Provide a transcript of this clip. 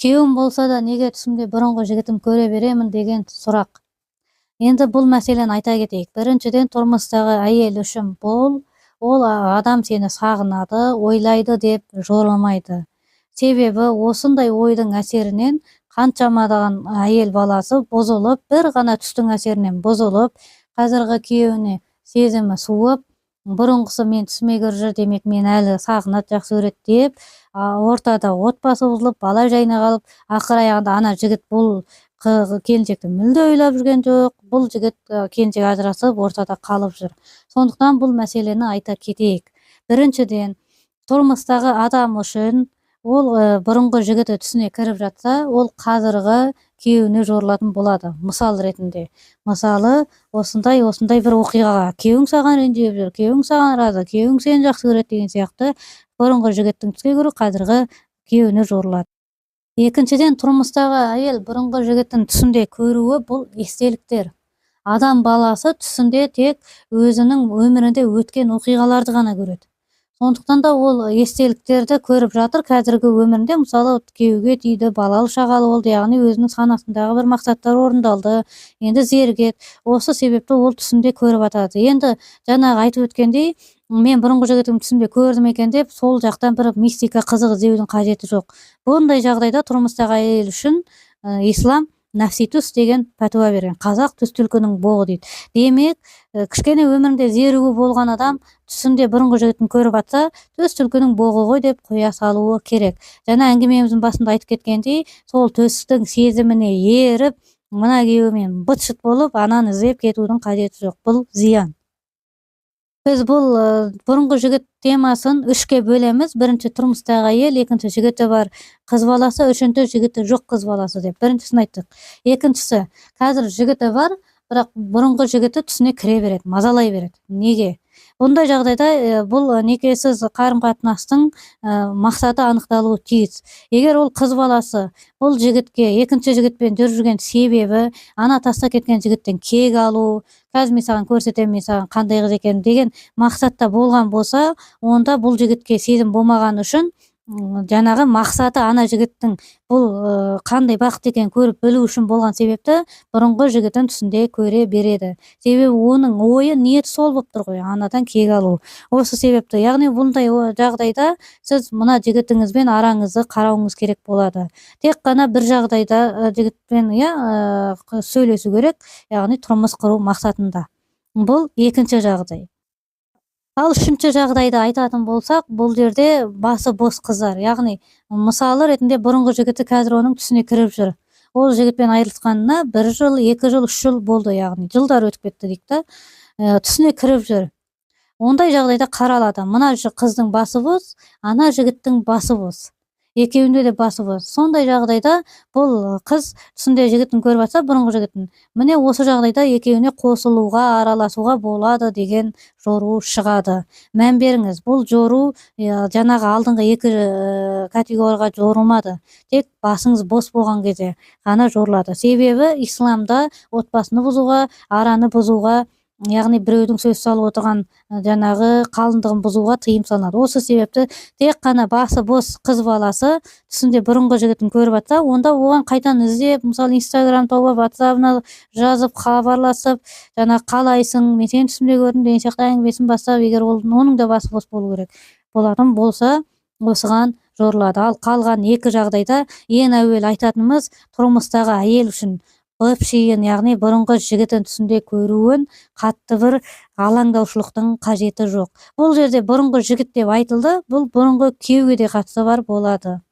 Күйеуім болса да, неге түсімде бұрынғы жігітім көре беремін деген сұрақ. Енді бұл мәселені айта кетейік. Біріншіден, тұрмыстағы әйел үшін бұл ол адам сені сағынады, ойлайды деп жорамайды. Себебі осындай ойдың әсерінен қаншамадаған әйел баласы бұзылып, бір ғана түстің әсерінен бұзылып, қазіргі күйеуіне сезімі суып, бұрынғысы мен түсіме кіріп жүр, демек мен әлі сағынады, жақсы көреді деп, ортада отбасы бұзылып, бала жайына қалып, ақыр аяғында ана жігіт бұл келіншекті мүлде ойлап жүрген жоқ, бұл жігіт, келіншек ажырасып, ортада қалып жүр. Сондықтан бұл мәселені айта кетейік. Біріншіден, тұрмыстағы адам үшін ол бұрынғы жігіті түсіне кіріп жатса, ол қазіргі күйеуіне жорылатын болады. Мысал ретінде, мысалы, осындай осындай бір оқиғаға күйеуің саған ренжіп жүр, күйеуің саған разы, күйеуің сені жақсы көреді деген сияқты бұрынғы жігіттің түске кіру қазіргі күйеуіне жорылады. Екіншіден, тұрмыстағы әйел бұрынғы жігіттің түсінде көруі — бұл естеліктер. Адам баласы түсінде тек өзінің өмірінде өткен оқиғаларды ғана көреді. Сондықтан да ол естеліктерді көріп жатыр қазіргі өмірінде. Мысалы, күйеуге тиді, балалы шағалы болды, яғни өзінің санасындағы бір мақсаттар орындалды, енді зерігеді. Осы себепті ол түсінде көріп жатады. Енді жаңағы айтып өткендей, мен бұрынғы жігітімді түсімде көрдім екен деп, сол жақтан бір мистика, қызық іздеудің қажеті жоқ. Бұндай жағдайда тұрмыстағы әйел үшін ислам нәфси түс деген пәтуа берген. Қазақ түс түлкінің боғы дейді. Демек, кішкене өмірінде зерігу болған адам түсінде бұрынғы жігітін көріп жатса, түс түлкінің боғы ғой деп қоя салуы керек. Жаңа әңгімеміздің басында айтып кеткендей, сол түстің сезіміне еріп, мына күйеуімен быт шыт болып, ананы іздеп кетудің қажеті жоқ, бұл зиян. Біз бұл бұрынғы жігіт темасын үшке бөлеміз: бірінші — тұрмыстағы әйел, екінші — жігіті бар қыз баласы, үшінші — жігіті жоқ қыз баласы деп. Біріншісін айттық. Екіншісі — қазір жігіті бар, бірақ бұрынғы жігіті түсіне кіре береді, мазалай береді. Неге бұндай жағдайда? Бұл некесіз қарым қатынастың мақсаты анықталуы тиіс. Егер ол қыз баласы бұл жігітке екінші жігітпен жүріп жүрген себебі ана тастап кеткен жігіттен кек алу, қазір мен саған көрсетемін, мен саған қандай қыз екенін деген мақсатта болған болса, онда бұл жігітке сезім болмағаны үшін жаңағы мақсаты ана жігіттің бұл қандай бақыт екенін көріп білу үшін болған себепті бұрынғы жігітін түсінде көре береді. Себебі оның ойы, ниеті сол болып тұр ғой, анадан кек алу. Осы себепті, яғни бұндай жағдайда сіз мына жігітіңізбен араңызды қарауыңыз керек болады. Тек қана бір жағдайда жігітпен, иә, сөйлесу керек, яғни тұрмыс құру мақсатында. Бұл екінші жағдай. Ал үшінші жағдайды айтатын болсақ, бұл жерде басы бос қыздар, яғни мысалы ретінде бұрынғы жігіті қазір оның түсіне кіріп жүр. Ол жігітпен айырылысқанына бір жыл, 2 жыл, 3 жыл болды, яғни жылдар өтіп кетті дейік та, түсіне кіріп жүр. Ондай жағдайда қаралады: мына қыздың басы бос, ана жігіттің басы бос, екеуінде де басы бос. Сондай жағдайда бұл қыз түсінде жігітін көріп жатса, бұрынғы жігітін, міне, осы жағдайда екеуіне қосылуға, араласуға болады деген жору шығады. Мән беріңіз, бұл жору жаңағы алдыңғы екі категорияға жорылмады, тек басыңыз бос болған кезде ғана жорылады. Себебі исламда отбасыны бұзуға, араны бұзуға, яғни біреудің сөз салып отырған жаңағы қалыңдығын бұзуға тыйым салынады. Осы себепті тек қана басы бос қыз баласы түсінде бұрынғы жігітін көріп жатса, онда оған қайтадан іздеп, мысалы, Инстаграм тауып алып, Ватсабына жазып, хабарласып, жаңағы қалайсың, мен сені түсімде көрдім деген сияқты әңгімесін бастап, егер ол оның да басы бос болу керек болатын болса, осыған жорылады. Ал қалған екі жағдайда ең әуелі айтатынымыз: тұрмыстағы әйел үшін бывшийін, яғни бұрынғы жігітін түсінде көруін қатты бір алаңдаушылықтың қажеті жоқ. Бұл жерде бұрынғы жігіт деп айтылды, бұл бұрынғы күйеуге де қатысы бар болады.